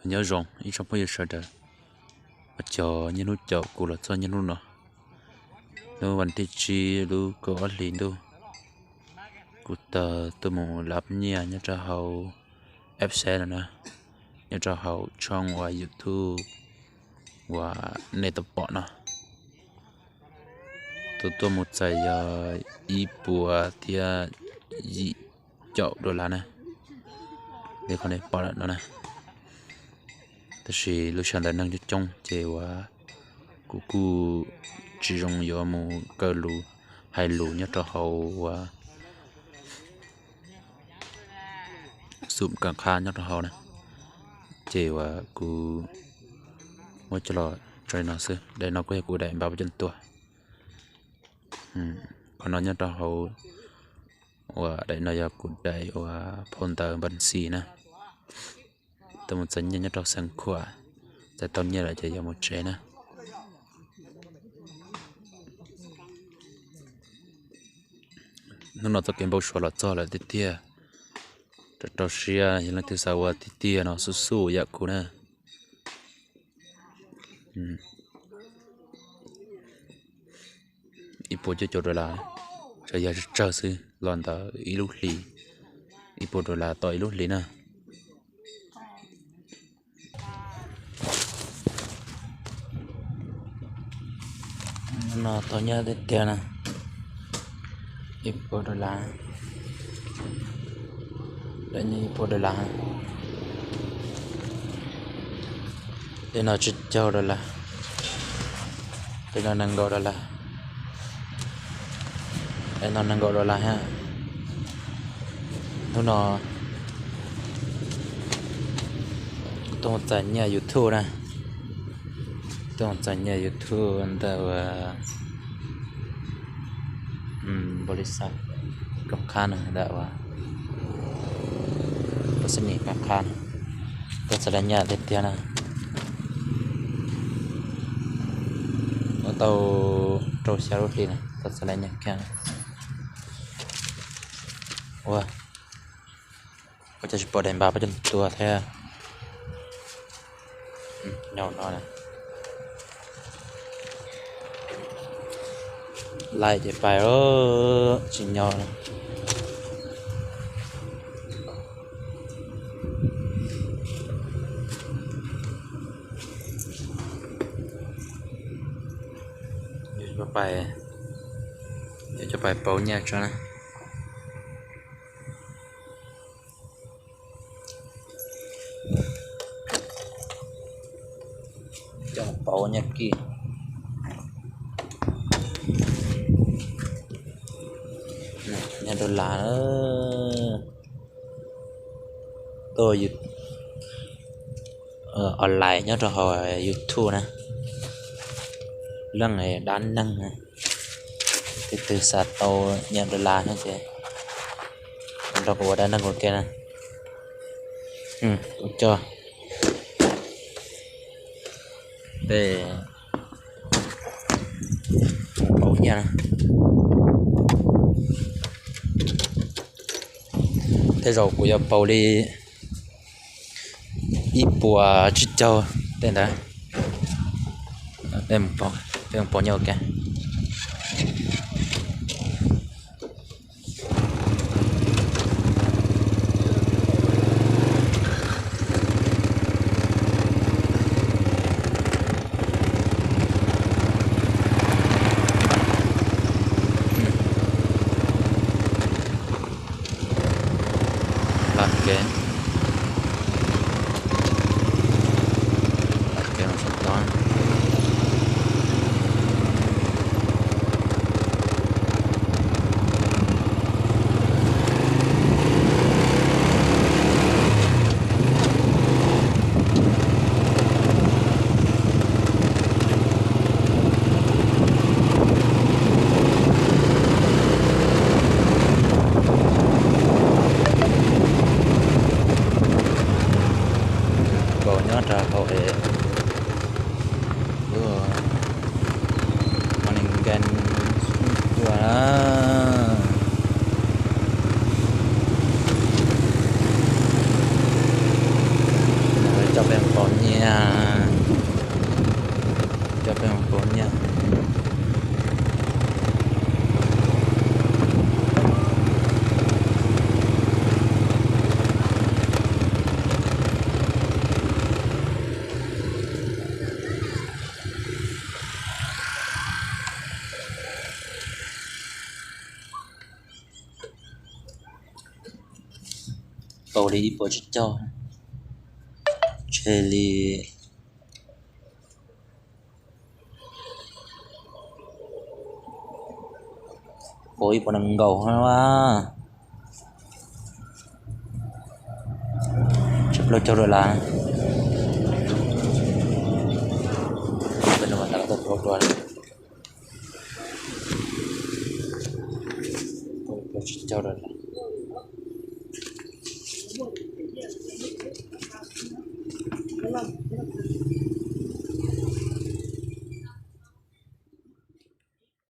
Nyob zoo ib tsoom phooj ywg sawv daws, ua tsaug niaj hnub caum kuv los txog niaj hnub no. Hnub vas thib tsib lub kaum ob hlis ntuj, kuv tau tuaj mus lab nyiaj nyob rau hauv app seb no na, nyob rau hauv tshooj uas YouTube uas nej tau pom no. Tus tuaj mus txais yog ib puas thiab yim caum dollar na, li qhov nej pom lawm no na. Tab sis lub sij hawm ntawd neeg coob coob ces uas kuv kuj tsis zoo yuav mus kaw lus hais lus nyob rau hauv uas xum kam qha nyob rau hauv na, ces uas kuv muab coj los tso li no xwb. Daim no kuj yog kuv daim npav pab coj tuaj. Qhov no nyob rau hauv uas daim no yog kuv daim uas phau ntawv npab xis na. Tuaj mus txais nyiaj nyob rau xeev khuam, txais tau nyiaj lawm ces yuav mus tsev na. Hnub no txoj kev npau suav los txog lawm tiag tiag. Rau rau siab yog leej twg xav ua tiag tiag no xub xub yam kuv na. Ib puas cuaj caum dollar, tsuas yog tsawg tsawg xwb los ntawm ib lub hlis, ib puas dollar tau ib lub hlis na. No tau nyiaj tiag tiag na, ib puas dollar, daim no ib puas dollar, daim no tsib caug dollar, daim no nees nkaum dollar, daim no nees nkaum dollar thiab. Hnub no tuaj mus txais nyiaj YouTube na, tuaj mus txais nyiaj YouTube ntawm npaus li xav kom qab no ntawm uas pab xib nis kom qab no, tuaj txais laj nyiaj tiag tiag na. Ua tau rau xya lub hlis na, tuaj txais laj nyiaj kiag. Ua, ua cas tsis pom daim npav pab coj tuaj thiab. Nyob no, laij ces pais tsis nyob. Yuav coj pais pauv nyiaj tso na. Coj pauv nyiaj kij, nyiaj dollar, tuaj online nyob rau hauv YouTube na. Leej dab neeg, leej twg xav tau nyiaj dollar no ces nrog kuv ua dab neeg ua ke na. Kuv coj tej pauv nyiaj na. Tej zaum kuv yuav pauv li ib puas tsib caug tej ntawd. Peb mus pauv nyiaj ua ke. Lam kev, lam kev mus saum toj. Npaum nyob rau hauv es lub Morning Game tuaj na. Peb mus pauv nyiaj, coj peb mus pauv nyiaj. Pauv li ib puas tsib caug, tshe li pauv ib puas nees nkaum na. Tsib plaub caug dollar. Peb no mas tas tau plaub dua. Pauv ib puas tsib caug dollar.